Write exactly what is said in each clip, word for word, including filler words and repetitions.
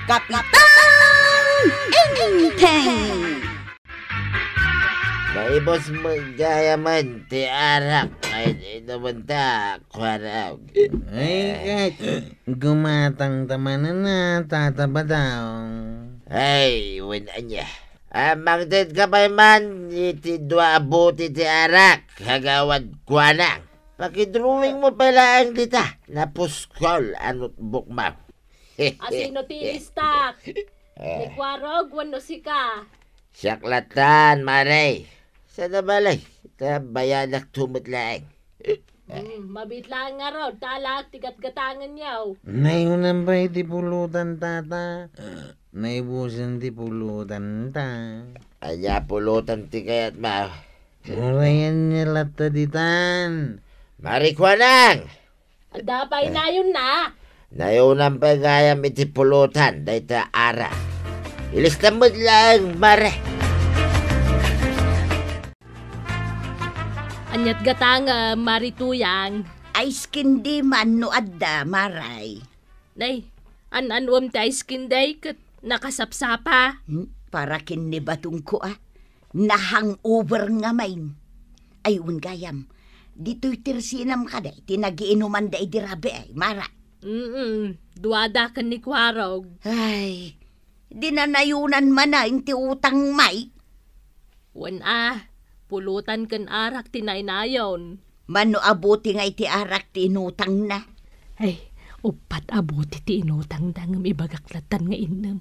Kapitan Enteng! Naibus met gayamen ti arak nga inumenta, Kuarog. Ay, ket gumatang ta manen a, Tata Badong. Ay, wen ania. Mangted ka pay man iti dua a bote ti arak, Kagawad Kuanang. Pakidrawing mo pay laeng dita napuskol a notebook mo. Asino ti listak? Ni Kuarog wenno sika? Siak latan, Mare. Saan a balay, ta bayadakto met laeng. Mm, mabiit laeng ngarud, ta alaek ti gatgatangenyo. Nayonan pay ti pulutan, Tata. Naibusen ti pulutan ta. Ania pulutan ti kayatmo? Uray ania latta ditan. Mare Kuanang! Adda pay nayonna? Nayonan pay gayam iti pulutan dayta arak. Ilistam met laeng, Mare. Aniat gatangem, Mare Tuyang? Ice candy man no adda, Mare. Nay, an-anuem ti ice candy ket nakasapsapa? Hmm, para ken ni Badongko a. Na-hangover ngamin. Ay, wen gayam. Ditoy tersinam kadi ti nagiinumanda idi rabii, Mare. Mm, duada ken ni Kuarog. Ay, di na nayonan manen ti utang, Mare. Wen a, pulutan ken arak ti nainayon. Mano a bote nga iti arak ti inutangna? Ay, uppat a bote ti inutangda ngem ibagak latan nga innem.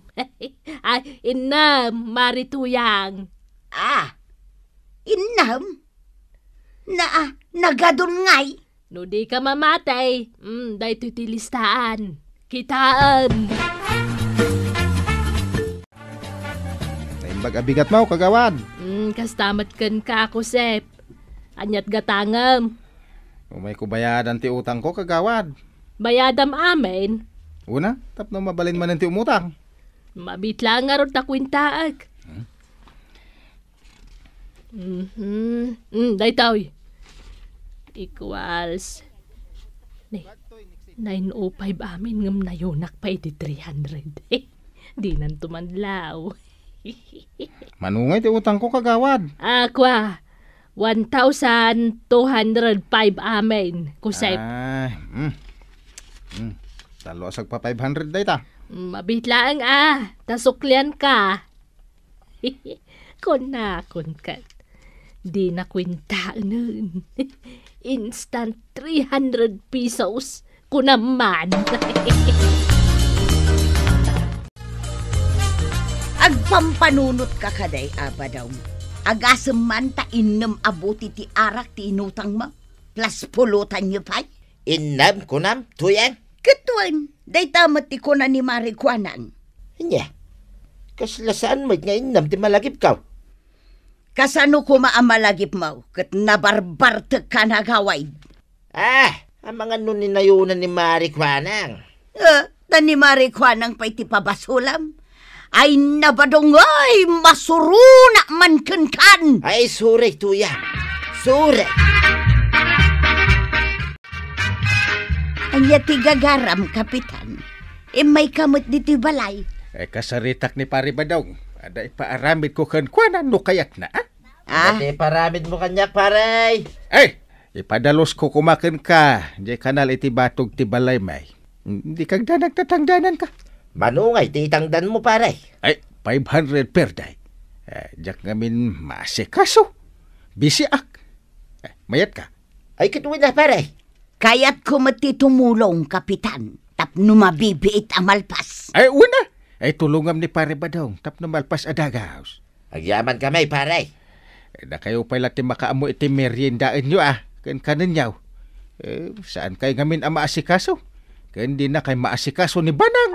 Ay, innem, Mare Tuyang. Ah, innem? Na, ah, nagadun ngay? No di ka mamati, mm, daytoy ti listaan. Kitaem. Naimbag a bigat mo, kagawad. Mm, kasta met kenka, Kusep. Aniat gatangem? Umayko bayadan ti utangko, kagawad. Bayadam amin? Una, tapno mabalin manen ti umutang. Mabiit laeng ngarud ta kuentaek. Hmm? Mhm. Mm, daytoy. Equals. Ni, nine oh five amin ngem nayonak pay iti three hundred. Dinanto manlaw. Mano ngay ti utangko, kagawad? Ah, kua. One thousand two hundred five amin, Kusep. Ah, mm. Mm. Tallo a sagpa five hundred dayta. Mm, mabiit laeng a, ta suklianka. Kunakon ket, dina kuentaenen. Instant three hundred pesos, kunam man. Agpampanunotka kadi, Badong. Agasem man ta innem a bote ti arak ti inutangmo, plus pulutanyo pay. Innem, kunam, Tuyang? Ket wen, dayta met ti kuna ni Mare Kuanang. Ania? Kasla saan met nga innem ti malagipko? Kasano koma a malagipmo ket nabarbartekka, Kagawad? Ah, amangan no ni nayonan ni Mare Kuanang. Eh, ta ni Mare Kuanang pay ti pabasolam. Ay, Badong, ay, masuronak man kenkan. Ay, sorry, Tuyang. Sorry. Ania ti gagaram, Kapitan? Immayka met ditoy balay. Eh, kasaritak ni Pare Badong. Adda ipaaramidko kenkuana no kayatna, ah? Ah? Ania ti iparamidmo kaniak, pare? Eh, ipadalusko koma kenka, diay kanal iti batog ti balay, may. Dika agdanag ta tangdananka. Mano ngay ti itangdanmo, pare? Ay, five hundred per day. Eh, diak ngamin maasikaso. Bisiak. Eh, mayatka? Ay, ket wen a, pare. Kayatko met ti tumulong, Kapitan, tapno mabibiit a malpas. Ay, wen a. Ay, tulongam ni Pare Badong tapno malpas a dagus. Agyamanka may, pare. Eh, dakayo pay la ti makaammo iti meriendaenyo, ah, ken kanenyo. Eh, saankay ngamin a maasikaso? Ken dinakay maasikaso ni Banang.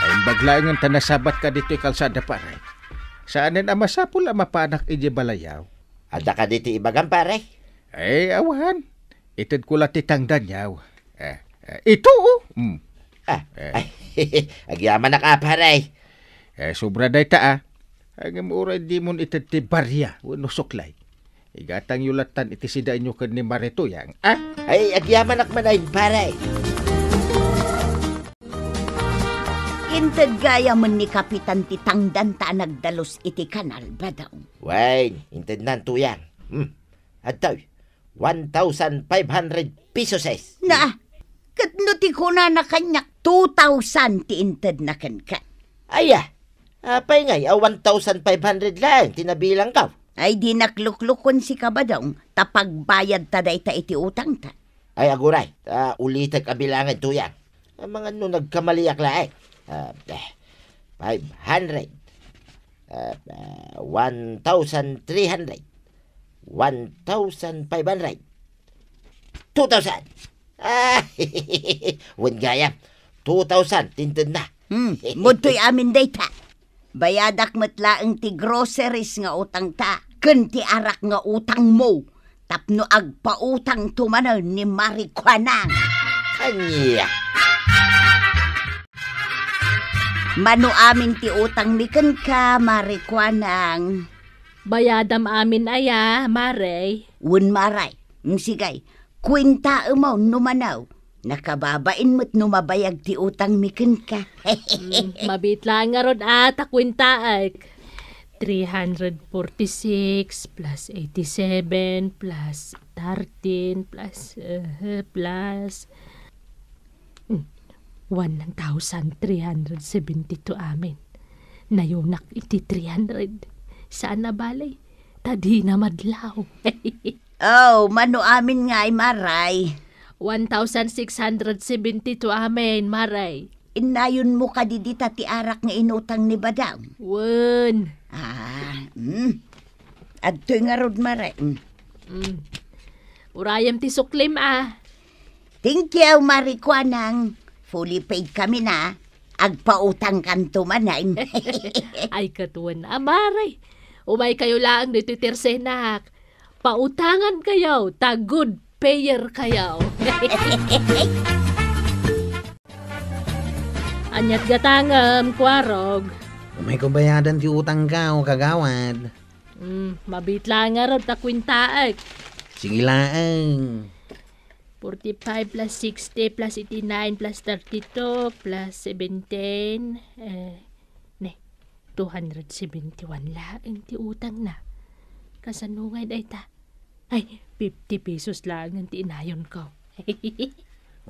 Ay, imbag laengen ta nasabatka ditoy kalsada, pare. Saanen a masapul a mapanak idiay balayaw. Adda kadi ti ibagam, pare? Eh, awan. Itedko la ti tangdanyaw. Eh, eh, ito, oh. Mm. Ah, eh. Ay, agyamanak a, pare. Eh, sobra dayta, ah. Ay, ngem uray dimon ited ti barya wenno suklay. Igatangyo latan iti sidaenyo ken ni Mare Tuyang, ah? Ay, agyamanak manen, pare. Inted gayamen ni Kapitan ti tangdanta a nagdalus iti kanal, Badong. Wen, intednan, Tuyang. Hmm. Adtoy, one thousand five hundred pesos. Na, ket no ti kunana kaniak, two thousand ti intedna kenka. Aya, apay ngay a one thousand five hundred laeng ti nabilangko? Ay, dinak luklukon sika, Badong, ta pagbayadta dayta iti utangta. Ay, aguray, ta ulitek a bilangen, Tuyang. Amangan no nagkamaliak laeng. Ah, eh, five hundred. Ah, ah, one thousand three hundred. One thousand five hundred. Two thousand. Ah, wen gayam. Two thousand, ti intedna. Hmm, mudtoy amin dayta. Bayadak met laeng ti groceries nga utangta, ken ti arak nga utangmo, tapno agpautangto manen ni Mari Kuanang. Ania? Mano amin ti utangmi kenka, Mari Kuanang? Bayadam amin aya, Mare? Wen, Mare. Mm, sige. Kuentaem no mano. Nakababain met no mabayag ti utangmi kenka. Mm, mabiit laeng ngarud a ta kuentaek. Three hundred forty-six plus eighty-seven plus thirteen plus, eh, plus, hmm, one thousand three hundred seventy-two amin. Nayunak iti three hundred. Saan a bale? Ta dina madlaw. Oh, mano amin ngay, Maray? One thousand six hundred seventy-two amin, Maray. Innayonmo kadi dita ti arak nga inutang ni Badong? Wen. Ah, hmm. Adtoy ngarud, Maray. Hmm. Hmm. Urayem ti suklim, ah. Thank you, Mari Kuanang. Fully paid kami na. Agpautangkanto manen. Ay, ket wen a, Maray. Umaykayo laeng ditoy tersenak. Pautangankayo, ta good payer kayo. Aniat gatangem, Kuarog? Umayko bayadan ti utangko, kagawad. Hmm, mabiit laeng ngarud ta kuentaek. Sige laeng. Forty-five plus sixty plus eighty-nine plus thirty-two plus seventeen, eh, ne, two hundred seventy-one laeng ti utangna. Kasano ngay dayta? Ay, fifty pesos laeng ti inayonko.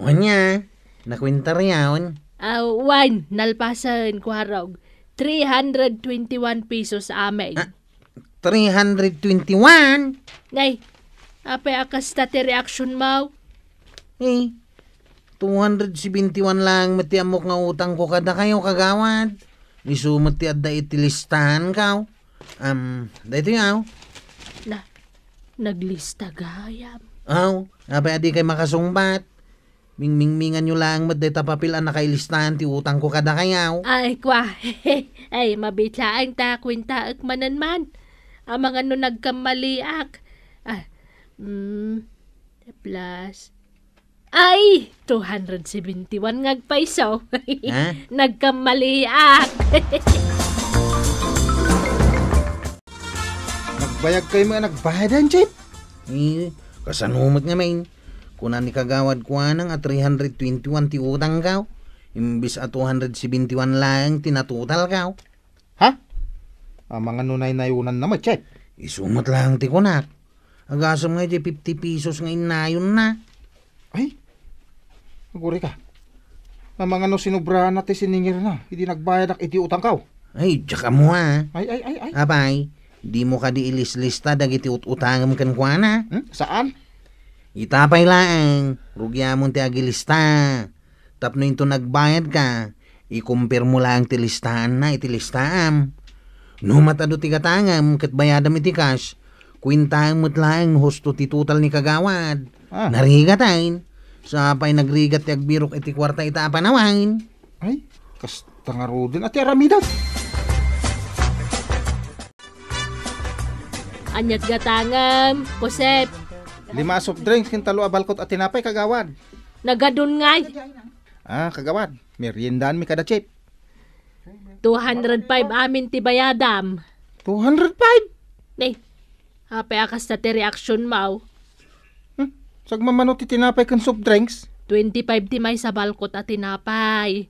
Ania, nakuentayo? Ah, wen, nalpasen, Kuarog. Three hundred twenty-one pesos amin. Ah, three hundred twenty-one? Nay, apay a kasta ti reaction mo? Eh, two hundred seventy-one laeng met ti ammok nga utangko kadakayo, kagawad. Isu met ti adda iti listahanko. Am, daytoy, aw. Na, naglista gayam. Aw, apay a dikay makasungbat? Mingmingminganyo laeng met dayta papel a nakailistahan ti utangko kadakayo. Ay, kua. Ay, mabiit laeng ta kuentaek manen man. Amangan no nagkammaliak. Ah, mm, plus. Ay, two hundred seventy-one nga agpayso. Ha? Nagkammaliak. Nagbayagkayo met a nagbayadan, Chief? Eh, kasano met ngamin? Kuna ni Kagawad Kuanang a three hundred twenty-one ti utangko, imbes a two hundred seventy-one laeng ti natotalko. Ha? Amangan no naynayonanna met, Chief? Isu met laeng ti kunak. Agasem nga idiay fifty pesos nga innayonna. Ay, agurayka. Amangan no sinobrana ti siningirna idi nagbayadak iti utangko. Ay, diak ammo, a. Ay, ay, ay, ay. Apay, dimo kadi ilislista dagiti ut-utangem kenkuana? Hmm? Saan? Ita pay laeng, rugiamon ti agilista. Tapno inton nagbayadka, ikumpirmo laeng ti listaanna iti listaam. No matado ti gatangem ket bayadem iti cash, kuentaem met laeng husto ti total ni Kagawad. Ah. Narigaten. Sapay nagrigat ti agbirok iti kuarta ita a panawen. Ay, kasta ngaruden a ti aramidem. Aniat gatangem, Josep? Lima a soft drinks ken tallo a balkot a tinapay, Kagawad. Nagadun ngay? Ah, Kagawad, meriendaanmi kada, Chief. Two hundred five amin ti bayadam. Two hundred five? Ne, apay a kasta ti reaction mo? Hmm? Sagmamano ti tinapay ken soft drinks? Twenty-five ti maysa balkot a tinapay.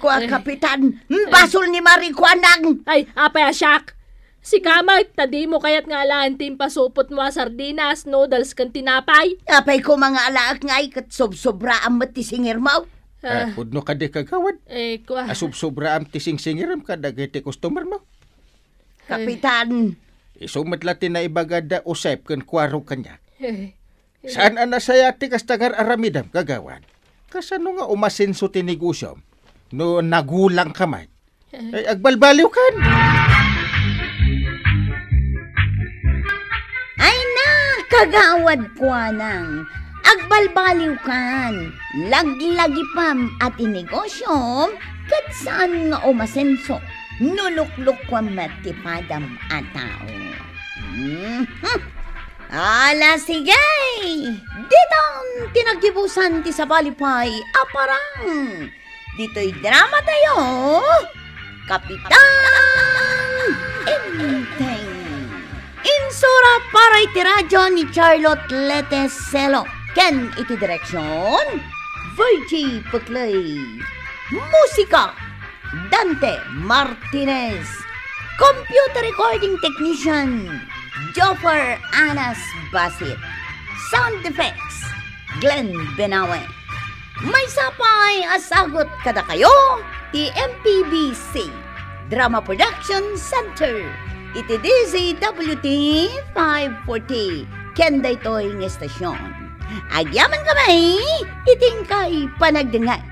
Kua, Eh. Kapitan, mm, basol ni Mari Kuanang. Ay, apay a siak? Sika met, ta dimo kayat nga alaen ti impasupotmo a sardinas, noodles, ken tinapay? Apay koma nga alaek ngay ket sobsobraam met ti singirmo? Ah. Ah, pudno kadi, Kagawad? Eh, kua. Ah, sobsobraam ti singsingirem kadagiti customermo? Kapitan. Isu met la ti naibaga da Josep ken Kuarog kaniak. Eh. Saan a nasayaat ti kasta nga ar-aramidem, Kagawad? Kasano nga umasenso ti negosyom no nagulangka met? Eh. Ay, agbalbaliwkan! Ay na, Kagawad Kuanang, agbalbaliwkan. Laglagipem a ti negosyom ket saan nga umasenso no luklukuem met ti padam a tao. Mhm. Ala, sige! Ditan ti naggibusan ti sabali pay a parang. Ditoy dramatayo, Kapitan Enteng. Insura para iti radio ni Charlotte Lete Selo ken iti direksyon, Virgie Puclay. Musika, Dante Martinez. Computer recording technician, Joffer Anas Basit. Sound effects, Glenn Benawe. Maysa pay a sagut kadakayo ti M P B C Drama Production Center iti D Z W T five forty ken daytoy nga estasyon. Agyamankami iti inkay panagdengngeg.